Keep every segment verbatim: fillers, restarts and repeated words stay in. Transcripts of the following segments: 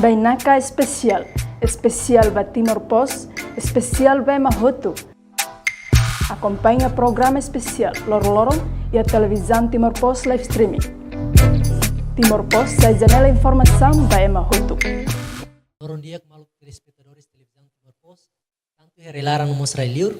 Bainaka Espesiál, espesiál ba Timor Post, espesiál ba ema hotu. Akompaña programa espesiál loron-loron iha Televizaun Timor Post live streaming. Timor Post sai janela informasaun ba ema hotu. Loron di'ak maluk telespetadores Televizaun Timor Post, tantu iha rai-laran no mós rai-liur.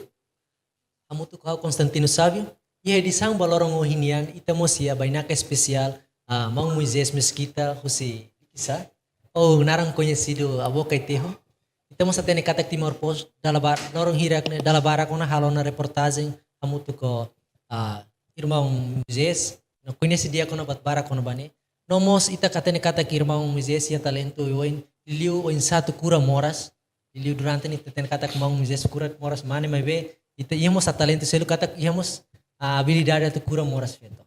Hamutuk ho ha'u Constantino Savio. Iha edisaun ba loron ohin nian, ita mós iha bainaka espesiál, ah, maun Moisés Mesquita husi Likisá. Ou naran koñesidu Avó Kai-Teho. Ita mós hatene katak Timor Post dala ba-, loron hirak ne'e dala barak ona halo ona reportajen hamutuk ho, ah, irmaun Moisés. No koñese di'ak ona ba barak ona ba ne'e. No mós ita hatene katak irmaun Moisés iha talentu oioin, liuliu oinsá atu kura moras. Liuliu durante ne'e ita hatene katak maun Moisés kura moras mane, maibé ita iha mós talentu seluk katak iha mós, ah, abilidade atu kura moras feto.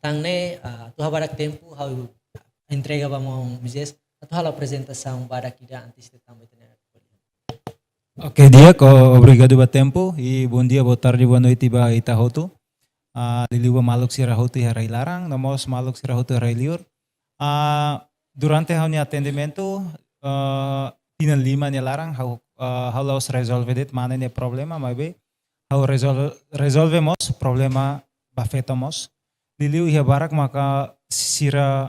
Tan ne'e, ah, atu ha'u la habarak tempu, ha'u entrega ba maun Moisés atu halo aprezentasaun badak ida antes de tama ita-nia. Oke, di'ak, obrigadu ba tempu, i bondia, botarde, bonoite ba ita hotu. Ah, liuliu ba maluk sira hotu iha rai-laran, no mós maluk sira hotu iha rai-liur. Ah, durante ha'u-nia atendimentu, ah, tinan lima nia laran, ha'u, ah, ha'u la'ós rezolve de'it mane nia problema, maibé ha'u rezolve, rezolve mós problema ba feto mós. Liuliu iha barak maka sira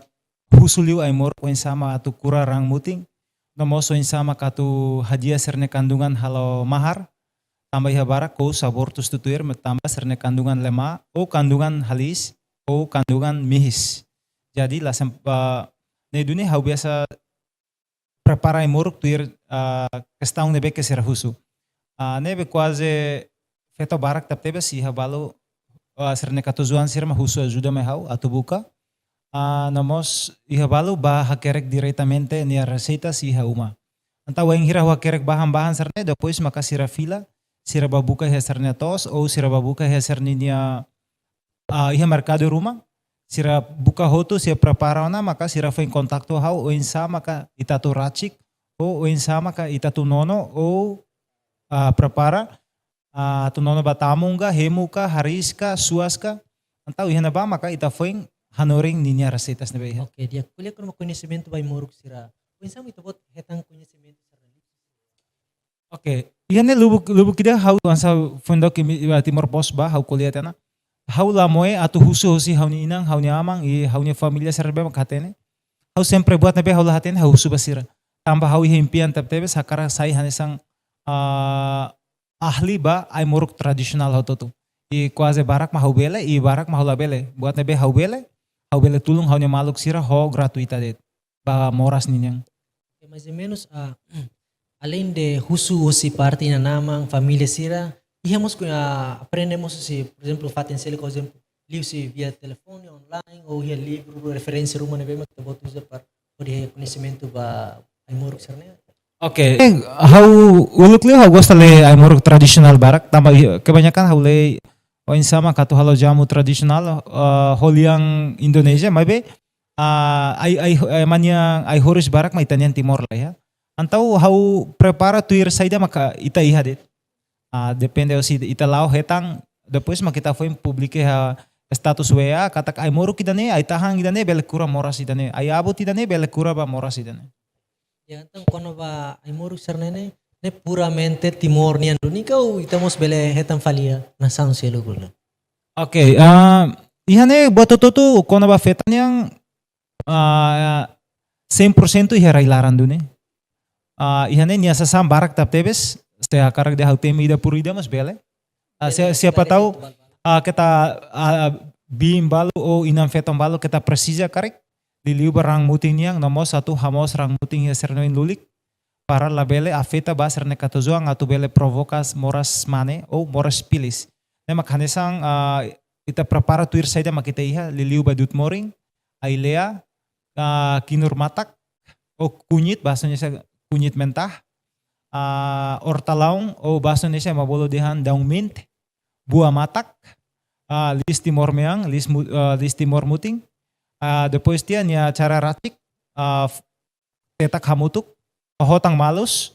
husu liu ai-moruk oinsá mak atu kura raan mutin, no mós oinsá mak atu hadi'a sira-nia kandungan halo mahar, tanba iha barak kous abortus tutuir, tanba sira-nia kandungan lemá, ou kandungan haliis, ou kandungan mihis. Jadi, la sem-, ah, ne'e duni ha'u biasa prepara ai-moruk tuir, ah, kestaun ne'ebé ke sira husu. Ah, ne'ebé kuaze feto barak tebetebes, iha balu, ah, sira-nia katuas-oan sira mak husu ajuda mai ha'u atu buka. Ah, no mós iha balu bá hakerek diretamente nia reseitas iha uma. Entaun wainhira ha'u hakerek bahan-bahan sira-ne'e, depois maka sira fila, sira bá buka iha sira-nia to'os, ou sira bá buka iha sira-nia, ah, iha merkadu ruma, sira buka hotu, sira prepara ona, maka sira foin kontaktu ha'u, oinsá maka ita atu rasik, ou oinsá maka ita atu nono, ou, ah, prepara, ah, atu nono ba tamun ka, hemu ka, hariis ka, suas ka. Entaun iha ne'ebá maka ita foin hanorin ninia reseitas ne'ebé iha. Oke, di'ak, ko'alia kona-ba koñesimentu ba ai-moruk sira. Oinsá mak ita-boot hetan koñesimentu sira? Oke, iha ne'e lubuk, lubuk ida ha'u hanesan foin daudauk imi, ah, Timor Post bá, ha'u ko'alia tiha ona. Ha'u la moe atu husu hosi ha'u-nia inan, ha'u-nia aman, i ha'u-nia família sira ne'ebé mak hatene. Ha'u sempre buat ne'ebé ha'u la hatene, ha'u husu ba sira. Tanba ha'u iha impian tebetebes, hakarak sai hanesan, ah, ahli ba ai-moruk tradisionál hotu-hotu. I kuaze barak mak ha'u bele, i barak mak ha'u labele. Buat ne'ebé ha'u bele, ha'u bele tulun ha'u-nia maluk sira ho gratuita de'it. Ba moras ninian. Oke, mais ou menus, ah, além de husu husi parte inan-aman, família sira, iha mós, ah, aprende mós husi, por ezemplu, fatin seluk, por ezemplu, liuhusi via telefone, online, ou iha livru, referénsia ruma ne'ebé mak ita-boot uza para hodi iha koñesimentu ba ai-moruk sira-ne'e? Oke, eh, ha'u uluk liu ha'u gosta lee ai-moruk tradisionál barak, tanba iha, kebanyakan ha'u lee oinsá mak atu halo jamu tradisionál, eh, ho lian Indonézia, maibé, ah, ai, ai, ai, ema nia ai-horis barak mak ita-nian Timor la iha. Entaun ha'u prepara tuir saida maka ita iha de'it. Ah, depende husi ita la'o hetan, depois mak ita foin publika iha status W A, katak ai-moruk ida-ne'e, ai-tahan ida-ne'e, bele kura moras ida-ne'e, ai-abut ida-ne'e, bele kura ba moras ida-ne'e. Ya, entaun kona-ba ai-moruk sira-ne'e, ne'e puramente Timor nian duni ka, ou ita mós bele hetan fali iha nasaun seluk hotu? Oke, ah, iha ne'e buat hotu-hotu kona-ba feto nian, ah, cem por cento iha rai-laran duni. Ah, iha ne'e nia sasán barak tebetebes, se hakarak dehan ha'u temi ida por ida mós bele. Ah, se, siapa tahu, ah, keta, ah, biin balu ou inan-feton balu keta presiza karik, liuliu ba raan mutin nian, no mós atu hamoos raan mutin iha sira-nia oin lulik, para labele afeta ba sira-nia katuas-oan atu bele provoka moras mane ou moras pilis. Ne'e mak hanesan, ah, ita prepara tuir saida mak ita iha, liuliu ba dut-morin, ai-lea, ah, kinur matak, ou kunyit, bahasa Indonesia kunyit mentah, ah, ortalaun, ou bahasa Indonesia ema bolu dehan daun mint, buah matak, ah, liis Timor mean, liis mu-, ah, liis Timor mutin. Ah, depois tiha nia cara rasik, ah, tetak hamutuk, hotan malus,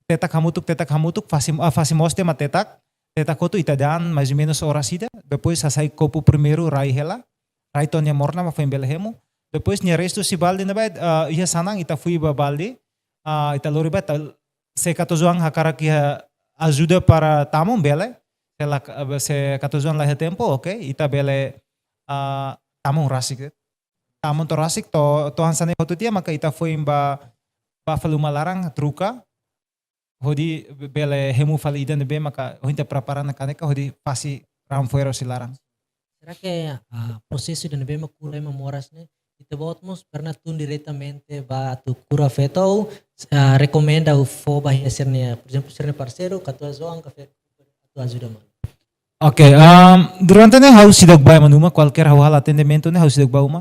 tetak hamutuk, tetak hamutuk, fase, ah, fase moos tiha mak tetak, tetak hotu ita da'an mais ou menus oras ida, depois hasai kopu primeiru, rai hela, rai to'o nia morna mak foin bele hemu, depois nia restu husi balde ne'ebá, ah, iha sanan ita fui ba balde, ah, ita lori ba, ita, se katuas-oan hakarak iha ajuda para tamun bele, se la, se katuas-oan la iha tempu, oke, ita bele, ah, tamun rasik, eh. Tamun to'o rasik, to'o, to'o hanesan ne'e hotu tiha, maka ita foin ba, ba fali uma laran, troka, hodi bele hemu fali ida ne'ebé maka ohin ita prepara ona kanek hodi fase raan fo'er husi laran. Será que, ah, prosesu ida ne'ebé mak kura ema moras ne'e, ita-boot mós pernah tun diretamente ba atu kura feto ou, ah, rekomenda ou fó ba iha sira-nia, por ezemplu, sira-nia parseiru, katuas-oan ka feto atu ajuda malu? Oke, ehm, durante ne'e ha'u seidauk bá ema nia uma, kualkér ha'u halo atendimentu ne'e ha'u seidauk bá uma.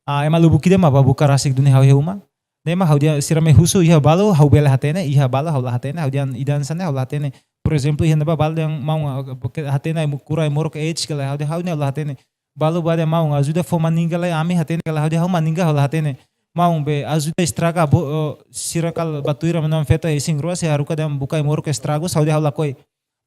Ah, ema lubuk ida mak bá buka rasik duni ha'u iha uma. Ne'e mak ha'u dehan sira mai husu iha balu ha'u bele hatene, iha balu ha'u la hatene, ha'u dehan ida hanesan ne'e ha'u la hatene. Por ezemplu, iha ne'ebá balu dehan maun, ah, buka hatene ai-mo-, kura ai-moruk AIDS ka lae, ha'u dehan ha'u ne'e ha'u la hatene. Balu bá dehan maun ajuda fó maninga lai ami hatene ka lae, ha'u dehan ha'u maninga ha'u la hatene. Maun be ajuda estraga bo, eh, sira kala bá tuir ema nia feto isin-rua sei haruka dehan buka ai-moruk estragus, ha'u dehan ha'u lakohi.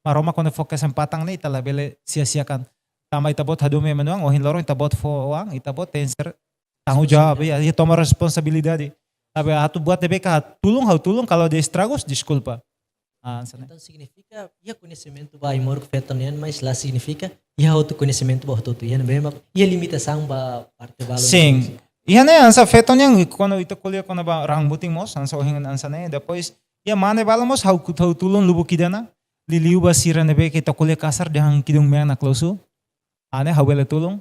Maromak kuandu fó kesempatan ne'e ita labele sia-siakan. Tanba ita-boot hadomi ema nia oan, ohin loron ita-boot fó oan, ita-boot tenke ser tanggung jawab, ya, ya toma responsabilidade. Tapi atu buat ne'ebé ka tulun, ha'u tulun, kalau ada estragus, deskulpa. Ah, hanesan ne'e. Entaun signifika, iha koñesimentu ba ai-moruk feto nian, mas la signifika iha hotu koñesimentu ba hotu-hotu. Iha ne'ebé mak, iha limitasaun ba parte balu. Sin. Iha ne'e hanesan feto nian, kuandu ita ko'alia kona-ba raan-botin mós, hanesan ohin hanesan ne'e, depois iha mane balu mós ha'u, ha'u tulun lubuk ida ona, liuliu ba sira ne'ebé ke ita ko'alia kasar dehan kidun mean naklozu. Ah, ne'e ha'u bele tulun.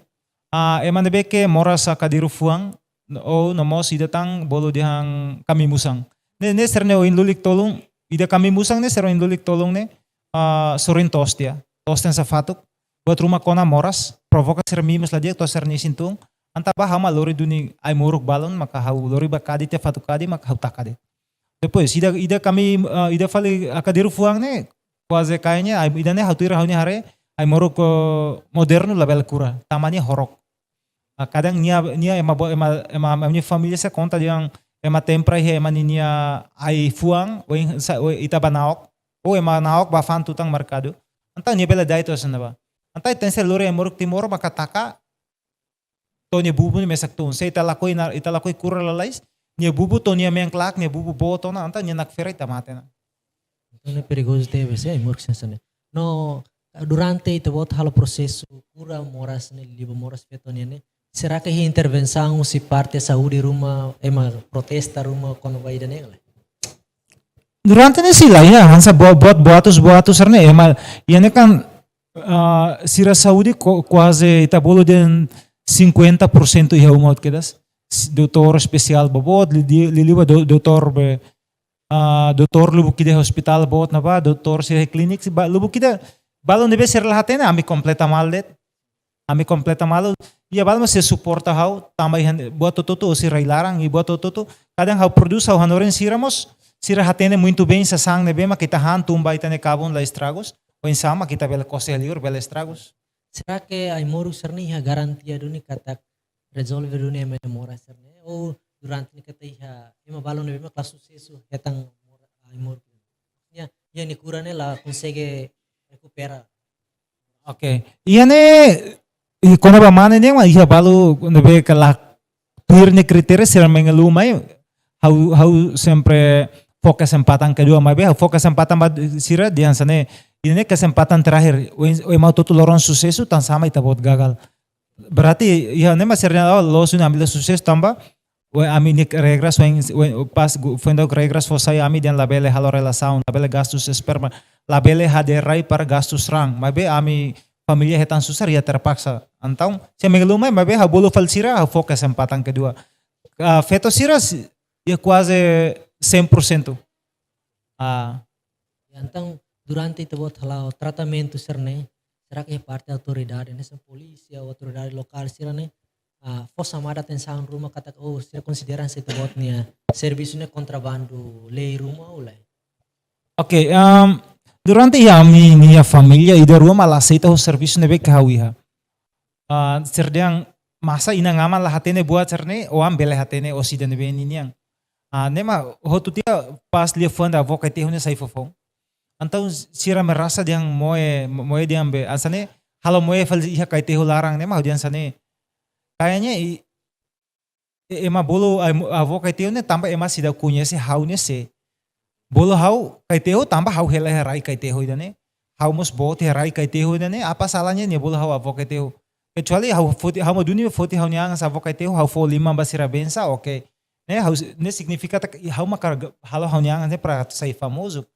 Ah, ema ne'ebé ke moras iha kadeiru fuan, n-, ou no mós ida tan bolu dehan kamimusan. Ne'e, ne'e sira-ne'e oin lulik tolun, ida kamimusan ne'e sira oin lulik tolun ne'e, ah, sorin to'os tiha. To'os tiha hanesan fatuk, buat ruma kona moras, provoka sira mimas la di'ak to'o sira-nia isin tun. Entaun bá ha'u mak lori duni ai-moruk balun, maka ha'u lori ba kadi tiha fatuk kadi, maka ha'u taka de'it. Depois, ida, ida kami, ah, ida fali iha kadeiru fuan ne'e, kuaze kayaknya, ai, ida ne'e ha'u tuir ha'u-nia haree, ai-moruk, eh, modernu labele kura, tanba nia horok. Ah, kadang nia, nia ema bo-, ema, ema, ema nia família sei konta dehan ema tempra iha ema ninia ai-fuan, oin sa, oin ita bá na'ok, ou ema na'ok bá fa'an tutan merkadu. Entaun nia bele da'et to'o hanesan ne'ebá. Entaun ita sei lori ai-moruk Timor, maka taka, to'o nia bubu ne'e mesak tun. Se ita lakohi na, ita lakohi kura lalais, nia bubu to'o nia mean klak, nia bubu boot ona, entaun nia nakfera ita mate ona. Entaun ne'e perigozu tebes, eh, ai-moruk hanesan ne'e. No, durante ita-boot halo prosesu kura moras ne'e, liuliu ba moras feto nian ne'e, será que iha intervensaun husi parte saúde ruma, ema protesta ruma kona-ba ida ne'e ka lae? Durante ne'e sei la iha, hanesan bo-, buat, boatus, boatus sira-ne'e, ema, iha ne'e kan, ah, sira saúde ku-, kuaze ita bolu dehan cinquenta por cento iha uma hotu kedas. S-, doutór espesiál boboot, li-, li-, liuliu ba dou-, doutór be, ah, doutór lubuk ida iha ospitál boot ne'ebá, doutór sira iha klinik, sira bá, lubuk ida, balun ne'ebé sira la hatene, ami kompleta malu de'it. Ami kompleta malu, iha balu mós sei suporta ha'u, tanba iha buat hotu-hotu, ou sira iha laran, i buat hotu-hotu, kadang ha'u prodús ha'u hanorin sira mós, sira hatene muito bem sasán ne'ebé mak ita han tun ba ita-nia kabun la estragus, oinsá mak ita bele kose liur, bele estragus. Será que ai-moruk sira-ne'e iha garantia duni katak rezolve duni ema nia moras sira-ne'e? Ou durante ne'e katak iha ema balun ne'ebé mak la susesu hetan mora-, ai-moruk? Iha, iha nia kura ne'e la konsege rekupera. Oke. Iha ne'e, i kona-ba mane ne'e mak iha balu ne'ebé ke la tuir nia kritéria sira mengeluh mai, ha'u, ha'u sempre fó kesempatan kedua maibé, ha'u fó kesempatan ba sira dehan hanesan ne'e, ida-ne'e kesempatan terakhir, oin, oin ema hotu-hotu loron susesu, tansá mak ita-boot gagal. Berarti, iha ne'e mak sira dehan, oh, loos duni ami la susesu tanba, oin ami-nia regras, oin, oin pas gu-, foin daudauk regras fó sai ami dehan labele halo relasaun, labele gastus esperma, labele hadeer rai para gastus raan. Maibé ami família hetan susar, iha terpaksa. Entaun, se mengeluh mai, maibé ha'u bolu fali sira, ha'u fó kesempatan kedua. Ah, feto sira, si-, iha kuaze cem por cento. Ah. Entaun, durante ita-boot hala'o tratamentu sira-ne'e, será que parte autoridade, hanesan polísia, ou autoridade lokál sira-ne'e, ah, fó xamada atensaun ruma katak, oh, sira konsidera hanesan ita-boot nia servisu ne'e kontrabandu lei ruma ou lae? Oke, ehm, durante iha ami-nia família, ida rua mak la aseita ho servisu ne'ebé ke ha'u iha. Ah, sira dehan masa inan-aman la hatene buat sira-ne'e, oan bele hatene osi ida ne'ebé ninian. Ah, ne'e mak hotu tiha pas liafuan da avó Kaiteho ne'e sai fofoun. Entaun sira merasa dehan moe, moe dehan be, hanesan ne'e, halo moe fali iha Kaiteho laran ne'e mak dehan hanesan ne'e. Kayaknya i-, e- ema bolu ai mo- avó Kaiteho ne'e tanba ema seidauk koñese ha'u ne'e sé. Bolu ha'u Kaiteho tanba ha'u hela iha rai Kaiteho ida-ne'e. Ha'u mós boot iha rai Kaiteho ida-ne'e, apa salahnya nia bolu ha'u avó Kaiteho. Kecuali ha'u foti, ha'u mak duni foti ha'u-nia an hanesan avó Kaiteho, ha'u fó liman ba sira bensa, oke. Ne'e ha'u s- ne'e signifika katak ha'u maka ga- halo ha'u-nia an ne'e para sai famozu.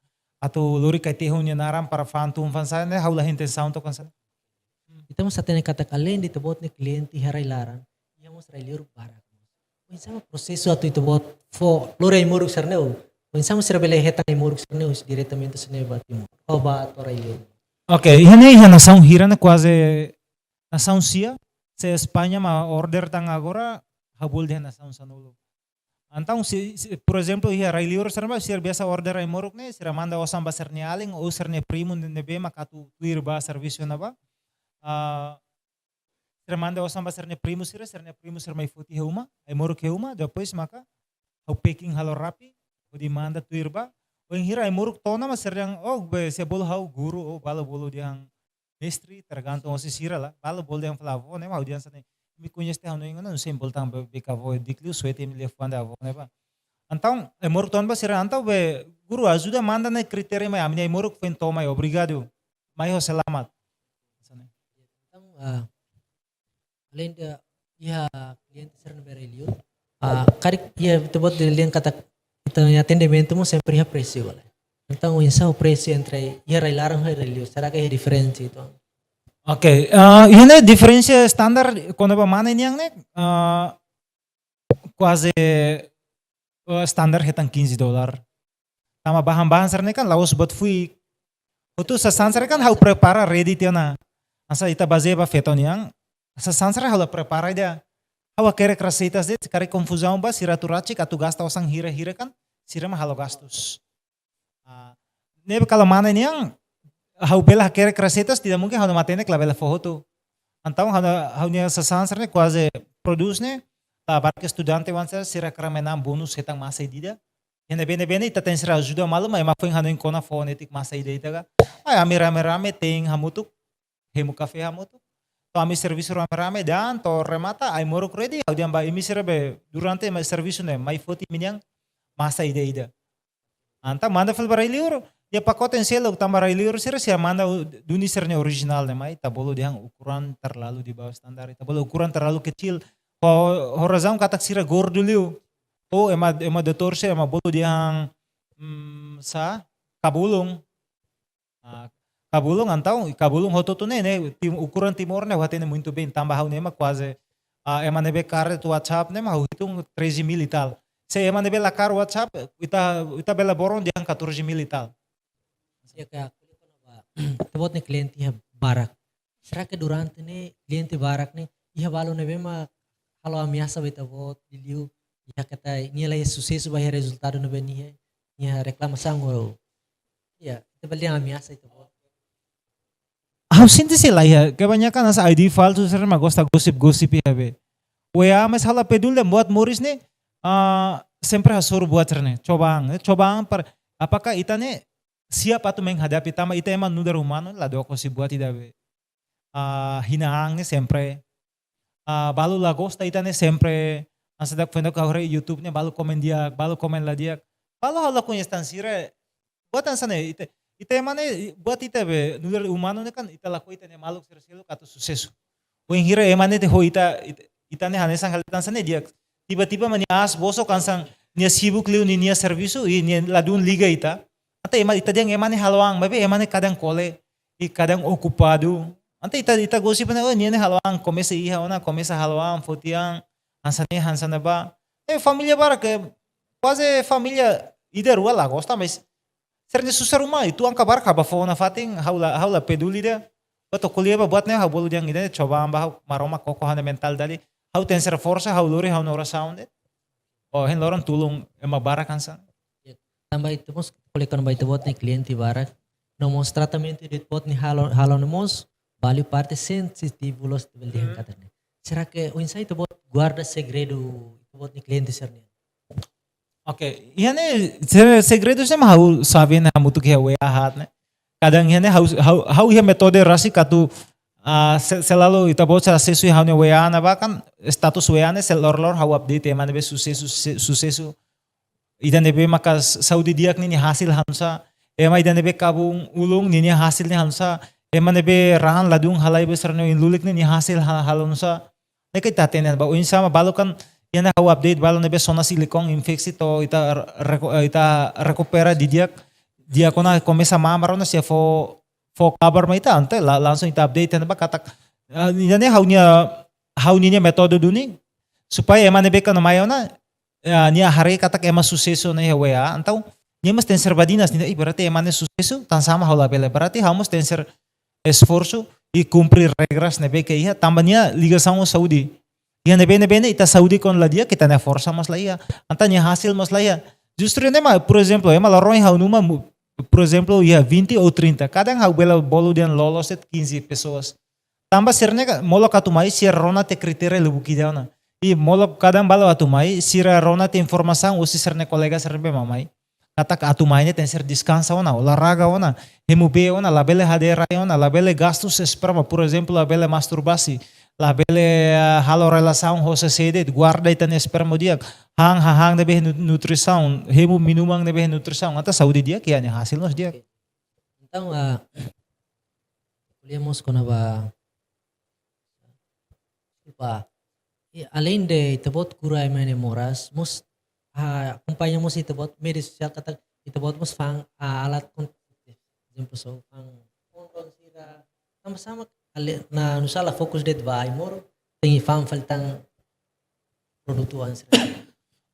Atu lori Kaiteho nia naran para fa'an tun fa'an sa'e ne'e ha'u la iha intensaun tok hanesan. Ita mós hatene katak alende ita-boot nia kliente iha rai-laran, iha mós rai-liur barak. Oinsá mak prosesu atu ita-boot fó lori ai-moruk sira-ne'e, oinsá mak sira bele hetan ai-moruk sira-ne'e diretamente sira-ne'e ba Timor, ou ba to'o rai-liur? Oke, iha ne'e iha nasaun hira ne'e kuaze nasaun sia, se España mak order tan agora, ha'u bolu dehan nasaun sanulu. Entaun, se, se, por ezemplu, iha rai-liur sira mak sira biasa order ai-moruk ne'e, sira manda osan ba sira-nia alin, ou sira-nia primu ne'ebé maka atu tuir ba servisu ne'ebá. Ah, sira manda osan ba sira-nia primu sira, sira-nia primu sira mai foti iha uma, ai-moruk iha uma, depois maka ha'u packing halo rapi, hodi manda tuir ba. Wainhira ai-moruk to'o ona mak sira dehan, oh, be, sé bolu ha'u guru, ou balu bolu dehan mestre, tergantung husi sira lah. Balu bolu dehan fali avó ne'e, ha'u dehan hanesan ne'e, imi koñese ha'u-nia oin ona, ha'u sei bolu tan be, be ka avó di'ak liu, suete imi liafuan da avó ne'ebá. Entaun, ai-moruk to'o ona ba sira, entaun be, guru ajuda manda ne'e kritéria mai, ami-nia ai-moruk foin to'o mai, obrigadu. Mai ho selamat. Hanesan ne'e. Entaun, ah, alende iha kliente sira ne'ebé rai-liur, ah, karik iha ita-boot dehan katak ita-nia atendimentu mós sempre iha presu, bele. Entaun, oinsá mak presu entre iha rai-laran ho rai-liur, será que iha diferensa entaun? Oke, ah, iha ne'e diferensa standar kona-ba mane nian ne'e, ah, kuaze, eh, standar hetan quinze dólar. Tanba bahan-bahan sira-ne'e kan la'ós buat fuik. Hotu sasán sira kan ha'u prepara ready tiha ona. Hanesan ita bazeia ba feto nian, sasán sira ha'u la prepara ida. Ha'u hakerek reseitas de'it, se karik konfuzaun ba sira atu rasik, atu gasta osan hira-hira kan, sira mak halo gastus. Ah, ne'ebé kalau mane nian, ha'u bele hakerek reseitas, tidak mungkin ha'u-nia matenek labele fó hotu. Entaun, ha'u-nia, ha'u-nia sasán sira-ne'e kuaze produs ne'e, labarik estudante oan sira, sira kera menam bonus hetan masa ida-idak. Iha ne'ebé-ne'ebé ne'e ita tenke sira ajuda malu, maibé ema foin hanoin kona fó netik masa ida-idak ka. Ai, ami rame-rame te'in hamutuk, hemu kafé hamutuk. To'o ami servisu rame-rame, dehan to'o remata, ai-moruk ready, ha'u dehan ba imi sira be, durante mai servisu ne'e, mai foti imi-nian masa ida-idak. Entaun manda fali ba rai-liur, iha pakote seluk tanba rai-liur sira, sira manda u-, duni sira-nia orijinál ne'e mai, ita bolu dehan ukuran terlalu di bawah standar, ita bolu ukuran terlalu kecil. Ho, ho razaun katak sira gordu liu. Ou ema, ema doutór sira, ema bolu dehan, hmm, sá, kabulung. Ah, kabulung, entaun, kabulung hotu-hotu ne'e, ne'e, tim-, ukuran Timor ne'e, ha'u hatene muito bem, tanba ha'u ne'e mak kuaze, ah, ema ne'ebé karet WhatsApp ne'e mak ha'u hitung treze mil e tal. Se ema ne'ebé la kaer WhatsApp, ita, ita bele boron dehan catorze mil e tal. Ita-boot nia kliente iha barak. Será que durante ne'e kliente barak ne'e, iha balu ne'ebé mak halo ameasa ba ita-boot, liuliu iha katak nia la iha susesu ba iha rezultadu ne'ebé nia iha, nia reklamasaun ou, ya, ita bele dehan ameasa ita-boot? Ha'u sente sei la iha, kebanyakan hanesan I D falsu sira mak gosta gosip-gosip iha be. W A, mas ha'u la peduli dehan buat moris ne'e, ah, sempre hasoru buat sira-ne'e. Cobaan, eh, cobaan para, apakah ita ne'e siap atu menghadapi tanba ita ema nu'udar umanu, la dook husi buat ida be, ah, hinaan ne'e sempre. Ah, balu la gosta ita ne'e sempre. Hanesan dak foin dak ha'u haree YouTube ne'e balu komen di'ak, balu komen la di'ak. Balu ha'u la koñese tan sira. Buat hanesan ne'e, ita, ita ema ne'e, buat ita be, nu'udar umanu ne'e kan, ita lakohi ita-nia maluk sira seluk atu susesu. Wainhira ema ne'e dehan ho ita, ita, ita ne'e hanesan hal hanesan ne'e di'ak. Tiba-tiba mak nia aas bosok hanesan nia sibuk liu nia, nia servisu, i nia ladún liga ita. Entaun ema, ita dehan ema ne'e halo an, maibé ema ne'e kadang kole, i kadang okupadu. Entaun ita, ita gosip ne'e, oh, nia ne'e halo an, komesa iha ona, komesa halo an, foti an, hanesan ne'e, hanesan ne'ebá. Eh, família barak, eh, kuaze família ida rua la gosta, mas sira-nia susar ruma, i tuan ka barak ha'u bá fó ona fatin, ha'u la, ha'u la peduli de'it. Ba to'o ko'alia ba buat ne'e, ha'u bolu dehan ida-ne'e cobaan ba ha'u, Maromak koko ha'u-nia mentalidade. Ha'u tenke sira forsa, ha'u lori ha'u-nia orasaun de'it. Oh, hein loron tulun ema barak hanesan. Ya, tanba ita mós ko'alia kona-ba ita-boot nia kliente barak. No mós tratamentu ida ita-boot nia halo, halo no mós, balu parte sensitivu loos ita bele dehan katak ne'e. Será que oinsá ita-boot guarda segredu ita-boot nia kliente sira-nian? Oke, iha ne'e se-, segredu sira mak ha'u xave ne'e hamutuk iha W A haat ne'e. Kadang iha ne'e ha'u, ha'u, ha'u iha metode rasik atu, Ah, se, selalu ita-boot sira asesu iha ha'u-nia W A ne'ebá kan, status W A ne'e sei loroloron ha'u update ema ne'ebé susesu, se-, susesu. Ida ne'ebé maka s-, saúde di'ak ninia hasil hanesan sá. Ema ida ne'ebé kabun ulun ninia hasil ne'e hanesan sá. Ema ne'ebé raan ladún halai be sira-nia oin lulik ninia hasil ha-, hanesan sá. Ne'e ke ita hatene ba oinsá mak balu kan iha ne'e ha'u update balu ne'ebé sona silikon infeksi to'o ita reku-, ita rekupera didi'ak. Di'ak ona komesa mamar ona sira fó, fó kabar mai ita entaun la-, langsung ita update ne'ebá katak, ah, ida ne'e ha'u-nia, ha'u ninia métodu duni supaya ema ne'ebé kan mai ona, ah, nia haree katak ema susesu ona iha W A entaun nia mós tenke ser badinas nia, ih, berarti ema ne'e susesu, tansá mak ha'u labele, berarti ha'u mós tenke ser esforsu i kumpre regras ne'ebé ke iha, tanba nia ligasaun ho saúde. Iha ne'ebé-ne'ebé ne'e ita saúde kuandu la di'ak, ita-nia forsa mós la iha. Entaun nia hasil mós la iha. Justru ne'e mak, por ezemplu, ema la roi ha'u numa, mu-, por ezemplu, iha vinte ou trinta. Kadang ha'u bele bolu dehan loloos de'it quinze pessoas. Tanba sira-ne'e ka-, molok atu mai, sira rona tiha kritéria lubuk ida ona. I molok kadang balu atu mai, sira rona tiha informasaun husi sira-nia kolega sira ne'ebé mak mai. Katak atu mai ne'e tenke ser deskansa ona, olahraga ona, hemu bee ona, labele hadeer rai ona, labele gastu esperma, por ezemplu, labele masturbasi, labele, ah, halo relasaun ho sé-sé de'it, guarda ita-nia esperma di'ak, han hahán ne'ebé nu-, nutrisaun, hemu minuman ne'ebé nutrisaun, entaun saúde di'ak, iha nia hasil mós di'ak. Entaun, ah, ko'alia mós kona-ba, deskulpa. I, além de ita-boot kura ema ne'e moras, mós, ah, akompaña mós ita-boot média sosiál katak ita-boot mós fa'an, ah, alat kontrasepaus. Ezemplu, só fa'an kondom sira. Tanba sá mak ale-, na nusala fokus de'it ba ai-moruk, tenke fa'an fali tan produtu an sira.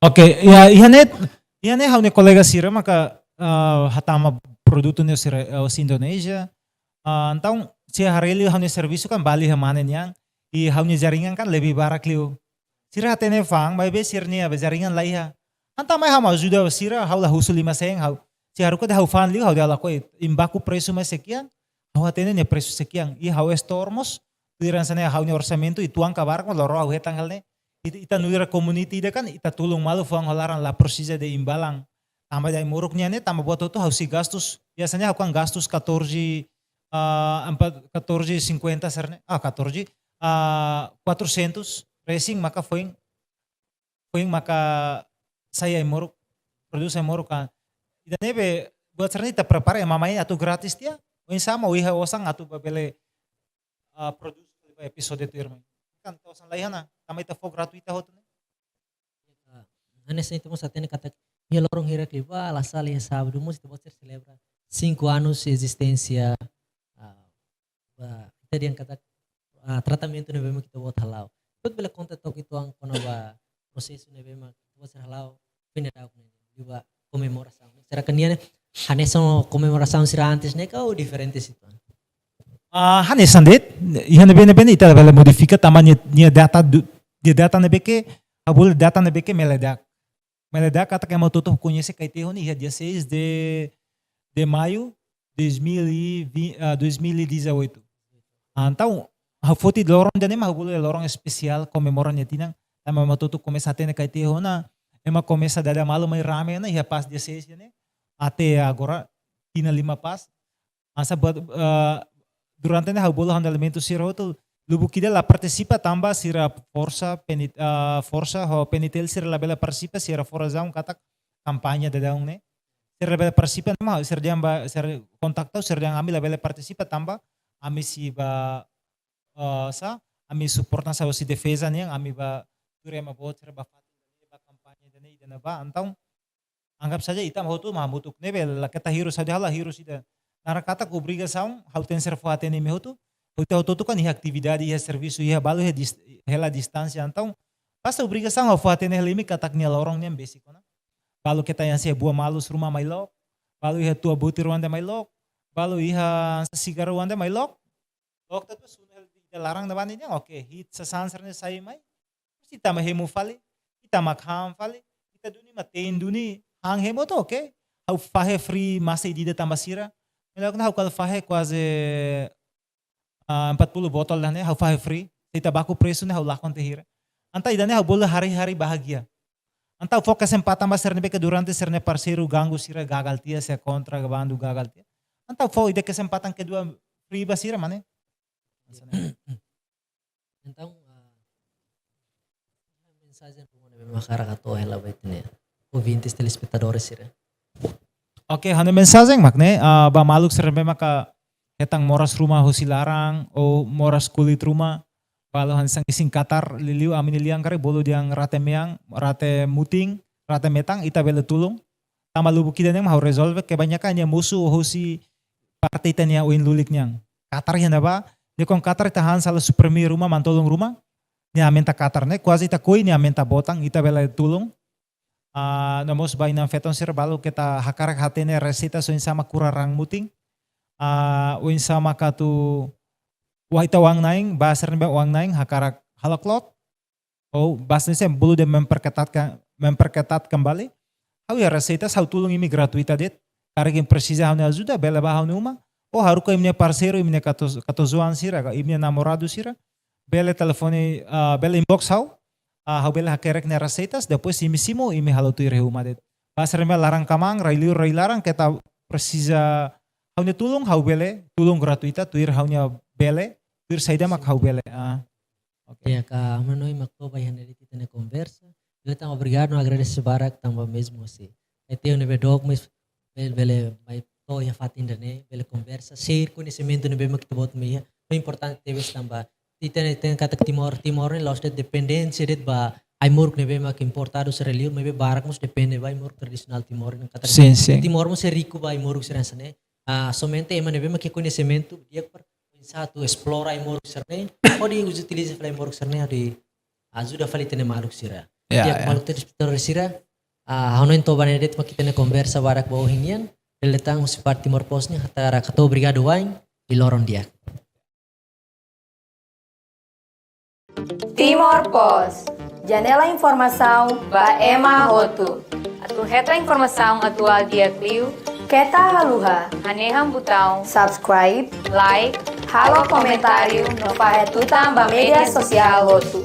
Oke, ya, iha ne'e, iha ne'e ha'u-nia kolega sira maka, ah, hatama produtu ne'e sira, ah, husi Indonézia. Ah, entaun, sira haree liu ha'u-nia servisu kan balu iha mane nian, i ha'u-nia jaringan kan lebih barak liu. Sira hatene fa'an, maibé sira-nia jaringan la iha. Entaun mai ha'u mak ajuda sira, ha'u la husu lima sen, ha'u. Sira haruka dehan ha'u fa'an liu, ha'u dehan lakohi, imi baku presu mai sekian, ha'u hatene nia presu sekian. I ha'u estimadu mós, tuir hanesan ne'e ha'u-nia orsamentu, i tuan ka barak mak loroloron ha'u hetan hal ne'e. Ita, ita nu'udar community ida kan, ita tulun malu fa'an ho laran la presiza de'it imbalan. Tanba de'it ai-moruk nian ne'e, tanba buat hotu ha'u sei gastus. Biasanya ha'u kan gastus catorze, ah, empat, catorze cinquenta sira-ne'e. Ah, catorze, ah, quatrocentos resin maka foin, foin maka sai ai-moruk, produs ai-moruk kan. Ida ne'ebé buat sira-ne'e ita prepara ema mai atu gratis tiha. Oinsá mak iha osan atu ba bele, ah, produs ba episode tuirmai. Kan to'o osan la iha ona, tanba ita fó gratuita hotu ne'e. Ah, hanesan ita mós hatene katak nia loron hirak liubá, la sala iha sábadu mós ita-boot sira selebra cinco anos de existência. Ah, ba, ita dehan katak, ah, tratamentu ne'ebé mak ita-boot hala'o. Ita-boot bele konta took uitoan kona-ba prosesu ne'ebé mak ita-boot sira hala'o, fine da kone, liubá komemorasaun. Será que nia ne'e, hanesan komemorasaun sira antes ne'e ka ou diferente situasaun? Ah, hanesan de'it, iha ne'ebé-ne'ebé ita bele modifika tanba nia, nia data du-, nia data ne'ebé ke, ha'u bolu data ne'ebé ke meledak. Meledak katak ema hotu-hotu koñese Kaitehon iha dia seis de, de maio dois mil e vinte, ah, dois mil e dezoito. Ah, entaun, ha'u foti loron ida-ne'e mak ha'u bolu loron espesiál komemora nia tinan. Tanba ema hotu-hotu komesa hatene Kaitehon ona, ema komesa dada malu mai rame ona, iha pas dia seis ne'e. Até agora, tinan lima pas. Hanesan buat, eh, durante ne'e ha'u bolu ha'u-nia elementu sira hotu, lubuk ida la partisipa tanba sira forsa, PNI, eh, forsa ho PNTL sira labele partisipa, sira fó razaun katak kampaña daudaun ne'e. Sira labele partisipa, ne'e mak sira dehan ba, sira kontaktu, sira dehan ami labele partisipa tanba ami sei ba, eh, sá, ami suporta hanesan husi defeza nian, ami ba tuur ema boot sira ba fatin, ba kampaña ida-ne'e, ida-ne'ebá, entaun anggap saja ita hotu mak hamutuk ne'ebé la keta hirus, ha'u dehan la hirus ida. Naran katak obrigasaun, ha'u tenke ser fó hatene imi hotu. Ita hotu-hotu kan iha atividade, iha servisu, iha balu, iha dis-, hela distánsia. Entaun, basta obrigasaun ha'u fó hatene hela imi katak nia loron nian besik ona. Balu keta yang se bua malus ruma mai loke. Balu iha tua butir anda mai loke. Balu iha sigar anda mai loke. Loke tatu sunu hela ida laran da bani nian, oke, hi'it sasán sira-ne'e sai mai. Ita mak hemu fali, ita mak han fali, ita duni mak te'in duni, han hemu to'o, oke. Ha'u fahe free masa ida-ida tanba sira. Melhor kona ha'u kala fahe kuaze, ah, empat puluh botol ida-ne'e, ha'u fahe free. Se ita baku presu ne'e ha'u lakon tiha hira. Entaun ida-ne'e ha'u bolu hari-hari bahagia. Entaun fó kesempatan ba sira ne'ebé ke durante sira-nia parseiru ganggu sira gagal tiha, sira kontra bandu gagal tiha. Entaun fó ida kesempatan kedua free ba sira mak ne'e. Entaun, ah, mensajen ruma ne'ebé mak hakarak hato'o hela ba ita-nia ouvintes, telespetadores sira. Oke, ha'u-nia mensajen mak ne'e, ah, ba maluk sira ne'ebé maka hetan moras ruma husi laran, ou moras kulit ruma, balu hanesan isin katar, liuliu ami-nia lian karik bolu dehan rate mean, rate mutin, rate metan, ita bele tulun. Tanba lubuk ida-ne'e mak ha'u rezolve, kebanyakan nia mosu husi parte ita-nia oin lulik nian. Katar iha ne'ebá, nia kon katar ita han sala Supreme ruma, mantolun ruma, nia aumenta katar ne'e, kuaze ita koi nia aumenta botan, ita bele tulun. Ah, no mós ba inan-feton sira balu keta hakarak hatene reseita oinsá mak kura raan mutin. Ah, oinsá mak atu, wainhira ita oan-na'in, ba sira ne'ebé oan-na'in hakarak halo klot. Ou ba sira ne'e bolu dehan memperketatkan, memperketat kembali. Ha'u iha reseita, ha'u tulun imi gratuita de'it. Karik imi presiza ha'u-nia ajuda, bele ba ha'u-nia uma. Ou haruka imi-nia parseiru, imi-nia katuas-, katuas-oan sira, ka imi-nia namoradu sira. Bele telefone, ah, bele inbox ha'u. Ah, ha'u bele hakerek nia reseitas, depois imi simu, imi halo tuir iha uma de'it. Ba sira ne'ebé laran-kamaan, rai-liur, rai-laran, keta presiza ha'u-nia tulun, ha'u bele tulun gratuita, tuir ha'u-nia bele, tuir saida mak ha'u bele. Ah. Oke. Ya, ka, manoin mak toba iha ne'e de'it ita-nia konversa. Entaun, obrigadu, no agradese barak, tanba mezmu husi ita-nia ne'ebé dook, mas bele, bele mai to'o iha fatin ida-ne'e, bele konversa, share koñesimentu ne'ebé mak ita-boot mak iha. No importante tebes tanba ita-nia, ita-nia katak Timor, Timor ne'e la'ós de'it dependénsia de'it ba ai-moruk ne'ebé mak importadu sira liur, maibé barak mós depende ba ai-moruk tradisionál Timor ne'e katak. Sin, sin. Timor mós sei riku ba ai-moruk sira hanesan ne'e. Ah, somente ema ne'ebé mak iha koñesimentu di'ak para oinsá atu esplora ai-moruk sira-ne'e, hodi uza, utiliza fali ai-moruk sira-ne'e, hodi ajuda fali ita-nia maluk sira. Ya, di'ak, ya. Maluk telespetadór sira, ah, ha'u hanoin toba ne'e de'it mak ita-nia konversa badak ba ohin nian, bele tan husi parte Timor Post nian, hakarak hato'o obrigadu wa'in, i loron di'ak. Timor Post, janela informasaun ba ema hotu. Atu hetan informasaun atuál di'ak liu, keta haluha hanehan butaun subscribe, like, halo komentáriu no fahe tutan ba média sosiál hotu.